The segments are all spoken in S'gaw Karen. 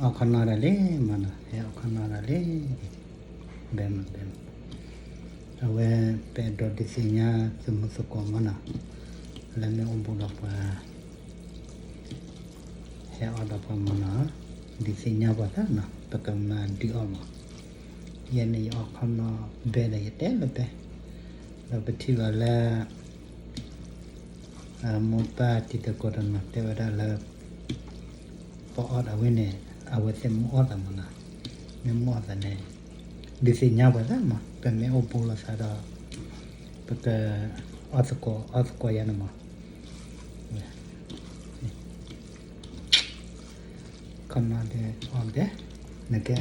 အီၣ်ခီနီတၢ်လံမနီၤ, ဟဲအီၣ်ခီနီတၢ်လံ, ဘဲမးဘဲမး, အဝဲ ပအဲၣ်ဒိးဒုးသ့ၣ်ညါသုးမုၢ်သကိးမနီၤ, လၢမ့ၢ်အိၣ်ဘူးဒီးပှၤ ဟဲအီၣ်ဒီးပှၤမနီၤ, ဒုးသ့ၣ်ညါပှၤသးနီၤ, ပကမၤဒုးအီၣ်မး, ယဲန့ၣ်ယအီၣ်ခီနီဘဲဒီးယတဲလၢဘဲ, ဒီးပထံၣ်ဘၣ်လၢ မိၢ်ပၢ်တံၤသကိးတနီၤတဲဝဲဒၣ်လၢ ပအီၣ်ဒၣ်ဝဲန့ၣ် အဝဲသ့ၣ်မ့ၢ်အီၣ်သးမနီၤ, မ့ၢ်မ့ၢ်အီၣ်သးန့ၣ် ဒုးသ့ၣ်ညါပှၤသးမး, ပမ့ၢ်အိၣ်ဘူးလိာ်သးဒီး ပကအီၣ်သကိးအီၣ်သကိးယၤန့ၣ်မး, ခီနီဒဲးအီၣ်ဒဲး, နကဲ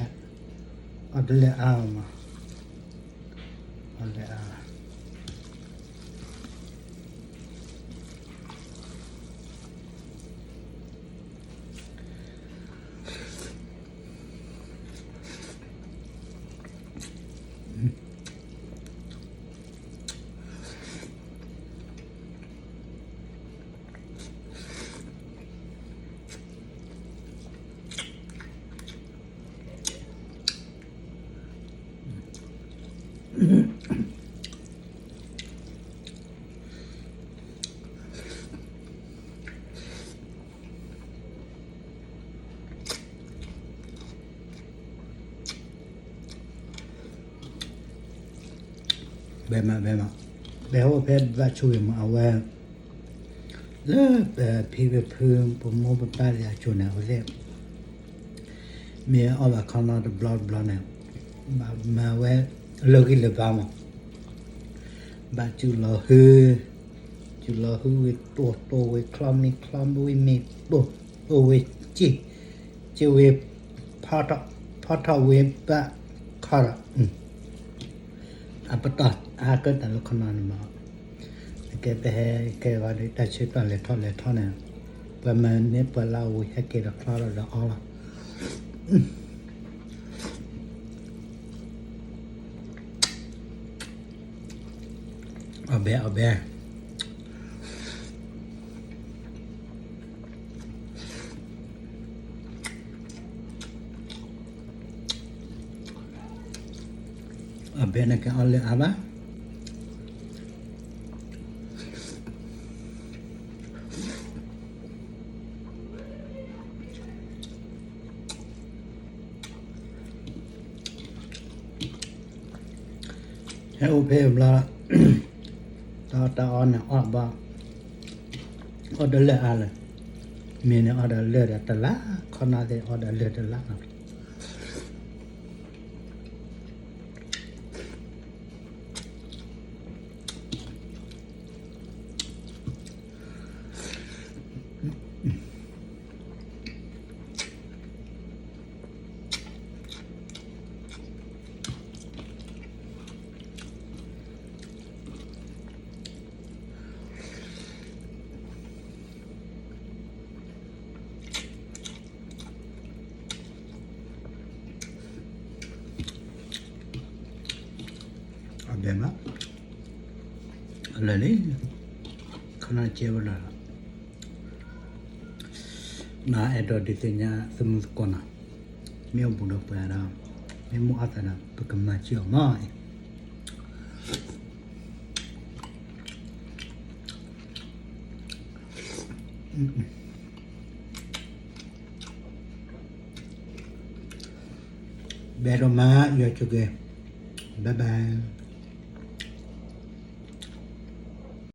အီၣ်တလၢအါမး, အီၣ်လၢအါ ဘဲမးဘဲမး, ဘဲဟိၣ်ဖဲဘၣ်ဆိၣ်ဂ့ၤမး အဝဲ လၢပဖံပဖု ပမိၢ်ပပၢ်လၢအစိၤန့ၣ် အဝဲသ့ၣ် မ့ၢ်အီၣ်ဘၣ်ခီနီတဘျီတဘျီန့ၣ် ဘၣ်မၤဝဲလၢဂံၢ်လၢဘါမး, ဘၣ်စူၢ်လီၤဟု, စူၢ်လီၤဟုဝံၤတိၢ်, တိၢ်ဝံၤချီမံၤ, ချီမံၤဝံၤမ့ၤတိၢ်, တိၢ်ဝံၤစ့ၢ်, စ့ၢ်ဝံၤ ဖီထီၣ်, ဖီထီၣ်ဝံၤဘၣ်ခီဒီး အပတီၢ်အါကတၢၢ်လၢခီနီန့ၣ်မး, နကဲပဟဲကဲဝဲဒၣ်တၢ်ဆၢကတီၢ်လဲၤထီၣ်လဲၤထီန့ၣ်, ပှၤမၤန့ၢ်ပှၤလၢအဝံၤဟဲက့ၤဒီးချီဒီးအီလီၤ. အီၣ်ဘဲအီၣ်ဘဲ အဘဲန့ၣ်ကအီၣ်လၢအါဘၣ်. ဟဲအိၣ်ဖဲအဘျီ တၢ်အီၣ်တၢ်အီန့ၣ်အီၣ်ဘၣ်, အီၣ်တလၢအါလၢၤ, မ့ၢ်န့ၣ်အီၣ်ဒီးလၢာ်ဒီးတလါ, ခီနီသ့ၣ်အီၣ်ဒီးလၢာ်တလါနီၤ. အဘဲမး လၢာ်လံ, ခီနီကဲဝဲလၢာ်လီၤ. နအဲၣ်ဒိးဒုးသ့ၣ်ညါသုးမုၢ်သကိးနီၤ, မ့ၢ်အိၣ်ဘူးဒီးပှၤဒီး မ့ၢ်မ့ၢ်အီၣ်သးဒီး ပကမၤစၢၤအီၤမးအံၤ. ဘဲဒိၣ်မး ယွၤဆိၣ်ဂ့ၤ, bye bye.